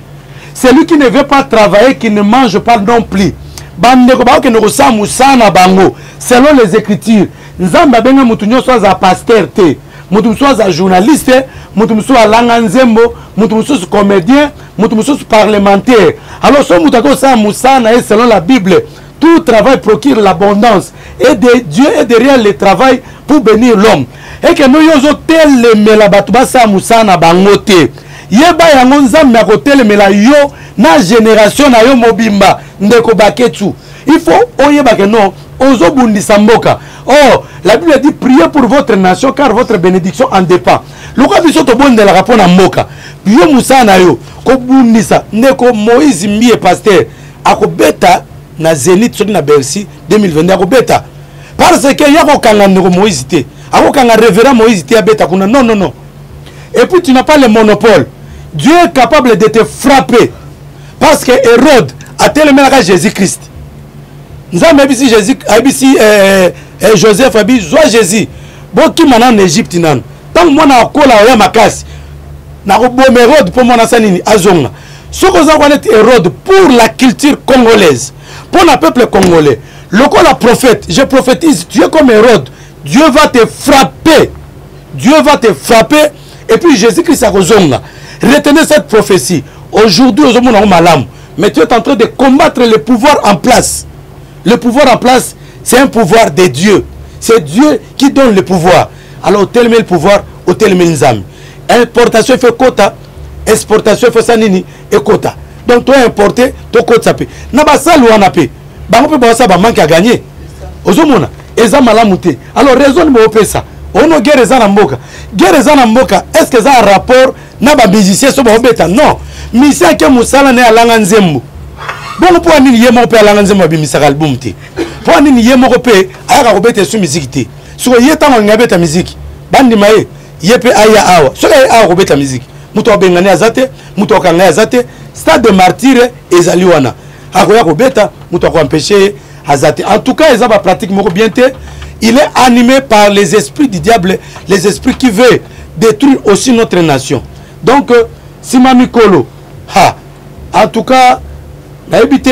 Celui qui ne veut pas travailler, qui ne mange pas non plus. Bandeko bakokende kosala mosala na bango selon les écritures. Nzambe abenga motu nyonso aza pasteur te, motu mosusu aza journaliste, motu mosusu alanga nzembo, motu mosusu comédien, motu mosusu parlementaire. Alors so moto akosala mosala na ye selon la Bible, tout travail procure l'abondance et de Dieu est derrière le travail pour bénir l'homme. Eke no yo ozotelemela bato basala mosala na bango te, yeba yango, Nzambe akotelemela yo na génération na yo mobimba. Ndeko Baketu, il faut oyeba ke non, ozobundisa mboka. Or la Bible dit: priez pour votre nation, car votre bénédiction en dépend. Lokola biso tobondelaka mpo na mboka, yo mosala na yo kobundisa. Ndeko Moïse Mbie, pasteur, akobeta na Zénith soki na Bercy 2022, akobeta parce que ya kokanga ndeko Moïse te, akokanga révérend Moïse te, abeta kuna. Non, non, non. Et puis tu n'as pas le monopole. Dieu est capable de te frapper parce que Hérode Atelemelaka Jésus Christ. Nzambe ayebisi Jésus, ayebisi eh, eh, Joseph abi zwa Jésus. Bokima nanu na Egypte nanu. Ntango mwana akola oya makasi. Nakoboma Hérode mpo mwana asa nini azonga. Soki oza kwa neti Hérode pour la culture congolaise, pour la peuple congolais, lokola prophète, je prophétise, tu es comme Hérode, Dieu va te frapper. Dieu va te frapper et puis Jésus-Christ akozonga. Retenez cette prophétie. Aujourd'hui, ozomona yango malamu, mais tu es en train de combattre le pouvoir en place. Le pouvoir en place, c'est un pouvoir de Dieu. C'est Dieu qui donne le pouvoir. Alors, otelemi le pouvoir, otelemi Nzambe. Importation fait quota, exportation fait ça nini ekota. Donc toi importer, to kota pe. Na basali wana pe, bango pe bawasa ba manque à gagner. Ozomona, eza malamu te. Alors raison bo opesa. Ono guerre eza na mboka. Guerre eza na mboka, est-ce que eza rapport na ba musiciens so ba obeta? Non. Musicien ake musala na alanga nzembo. Bongo mpo nini ye moko mpe alanga nzembo abimisaka album te? Mpo nini ye moko mpe ayaka kobeta esu miziki te? Siko ye ntango alingi abeta miziki, bandima ye, ye mpe aya awa. Soki aye awa kobeta miziki, moto abengani aza te, moto akanga ye aza te. Stade de martyre ezali wana, akoya kobeta, moto akoempêche ye aza te. En tout cas, eza ba pratique moko bien te. Il est animé par les esprits du diable, les esprits qui veulent détruire aussi notre nation. Donc, sima mikolo, ha, en tout cas, nayebi te,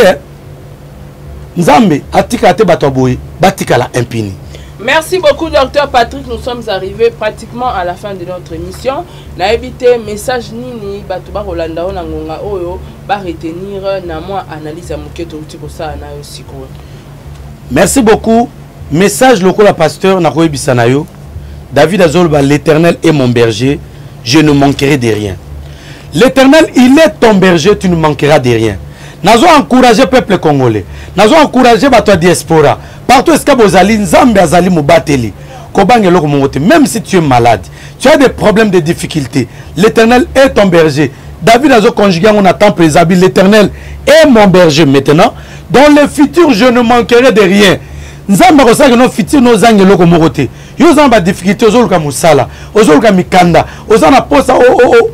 Nzambe atikala te bato ya boye batikala impuni. Merci beaucoup, docteur Patrick. Nous sommes arrivés pratiquement à la fin de notre émission. Nayebi te message nini bato bakolanda oyo na ngonga oyo ba retenir na mwa analyse ya moke touti kosala na yo sikoyo. Merci beaucoup. Message lokola pasteur nakoyebisa na yo. David azoloba l'Éternel est mon berger, je ne manquerai de rien. L'Éternel, il est ton berger, tu ne manqueras de rien. Nazo encourager peuple congolais. Nazo encourager bato ya diaspora. Partout esika bozali, Nzambe azali mobateli. Kobanga eloko moko te, même si tu es malade, tu as des problèmes de difficultés, l'Éternel est ton berger. David azo conjugué yango na temps présent, l'Éternel est mon berger maintenant. Dans le futur, je ne manquerai de rien. Nzambe akosala no futur no ozanga eloko moko te. Yo oza na ba difficulté, ozoluka mosala, ozoluka mikanda, oza na posa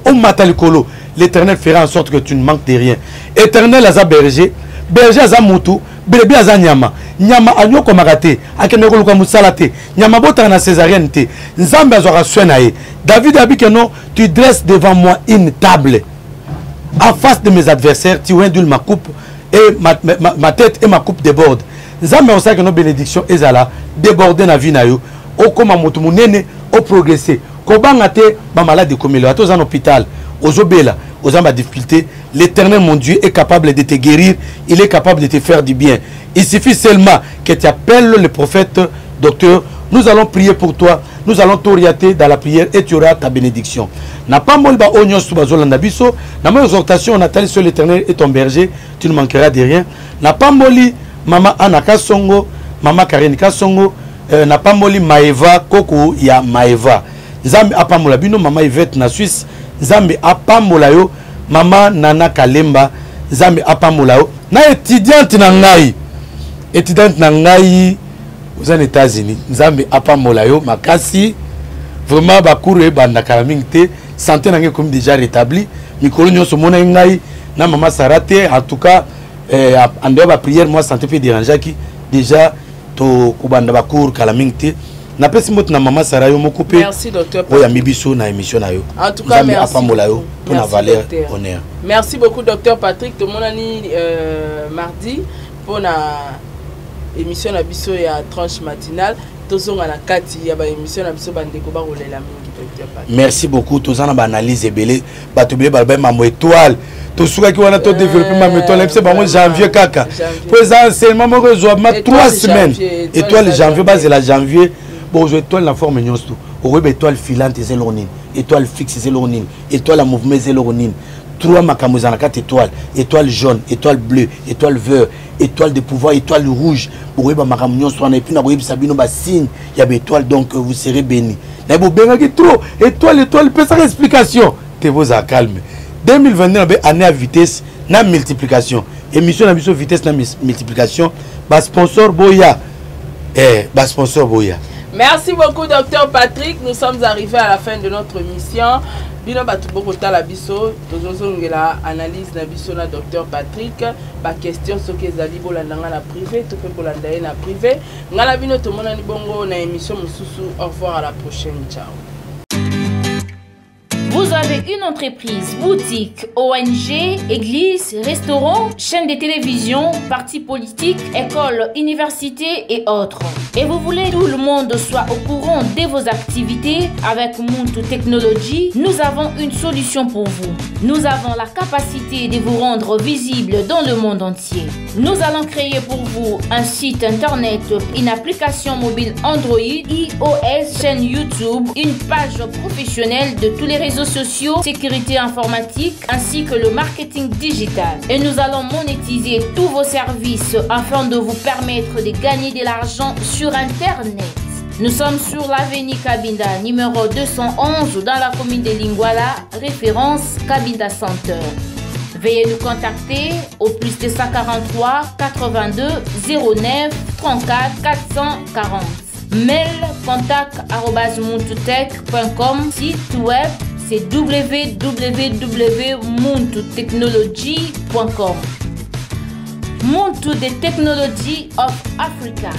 omata likolo. L'Éternel fera en sorte que tu ne manques de rien. Éternel aza berger, berger aza mutu, brebis aza nyama. Nyama anyokomaka te, akende koluka mosala te, nyama abotaka na césarienne te. Nzambe azwaka soin na ye. David abi que non, tu dresses devant moi une table en face de mes adversaires, tu oins d'huile ma coupe et ma tête et ma coupe déborde. Nzambe akosalaka no bénédiction ezala déborde na vie na yo, okoma moto monene, oprogresse. Kobanga te ba malade ekomeli, ata oza na hôpital, ozobela, oza na ba difficulté, l'Éternel mon Dieu est capable de te guérir, il est capable de te faire du bien. Il suffit seulement que tu appelles le prophète docteur, nous allons prier pour toi, nous allons t'orienter dans la prière et tu auras ta bénédiction. Na pamboli ba oyo nyonso bazolanda biso, na moi exhortation on attend sur l'Éternel est ton berger, tu ne manqueras de rien. Na pamboli mama Anna Kasongo, mama Karine Kasongo, na pamboli Maeva koko ya Maeva. Nzambe apambola bino mama Yvette na Suisse, Nzambe apambola yo mama Nana Kalemba, Nzambe apambola yo na étudiante na ngai, étudiante na ngai oza na États-Unis, Nzambe apambola yo makasi. Vraiment ba cours ebandaka mingi te, santé na ngai ekomi déjà rétabli, mikolo nyonso omonaki ngai na mama Sarah te, en tout cas en dehors ba prière moi santé pe dérangeaki déjà, to kobanda ba cours kala mingi te. Napesi mbote na mama Sarah yo moko pe Merci, docteur oyo ambi biso na émission na yo. En tout cas, Nzambe merci apambola yo beaucoup. pour na Merci, valeur docteur. honneur. Merci beaucoup docteur Patrick, tomonani mardi pour na émission na biso ya tranche matinale. Tozonga na kati ya ba émission na biso bandeko ba kolela mingi docteur Patrick. Merci beaucoup, tozana ba analyse ebele, bato ebele baloba mambo étoile. Tosukaki wana to développer mambo étoile, c'est bango janvier kaka. Janvier. Po eza enseignement moko ezwa ma Étoile 3 semaines. janvier, Étoile étoile janvier, janvier. bazela janvier. Bon, je étoile la forme nyonso tout. Okoyeba étoile filante eza eloko nini, étoile fixe eza eloko nini, étoile ya mouvement eza eloko nini. 3 makambo eza na kati étoile, étoile jaune, étoile bleue, étoile vert, étoile de pouvoir, étoile rouge. Bokoyeba makambo nyonso wana et puis nakoyebisa bino ba signe ya ba étoile, donc vous serez bénis. Na bobengaki trop étoile, étoile, pesaka explication. Te bozala calme. 2022 na be année à vitesse na multiplication. Émission na biso vitesse na multiplication. Ba sponsor boya. Ba sponsor boya. Merci beaucoup docteur Patrick, nous sommes arrivés à la fin de notre émission. Bino bato bokotala biso, tozozongela analyse na biso na Docteur Patrick. Ba question soki ezali, bolanda nga na privé to mpe bolanda ye na privé. Nga na bino tomonani bongo na émission mosusu. Au revoir, à la prochaine, ciao. Vous avez une entreprise, boutique, ONG, église, restaurant, chaîne de télévision, parti politique, école, université et autres. Et vous voulez que tout le monde soit au courant de vos activités? Avec Muntu Technology, nous avons une solution pour vous. Nous avons la capacité de vous rendre visible dans le monde entier. Nous allons créer pour vous un site internet, une application mobile Android, iOS, chaîne YouTube, une page professionnelle de tous les réseaux sociaux, sécurité informatique ainsi que le marketing digital. Et nous allons monétiser tous vos services afin de vous permettre de gagner de l'argent sur Internet. Nous sommes sur l'avenue Kabinda, numéro 211, dans la commune de Lingwala, référence Kabinda Center. Veuillez nous contacter au plus 243 82 09 34 440. Mail contact@muntutech.com. Site web c'est www.muntutechnology.com. Muntu the Technology of Africa.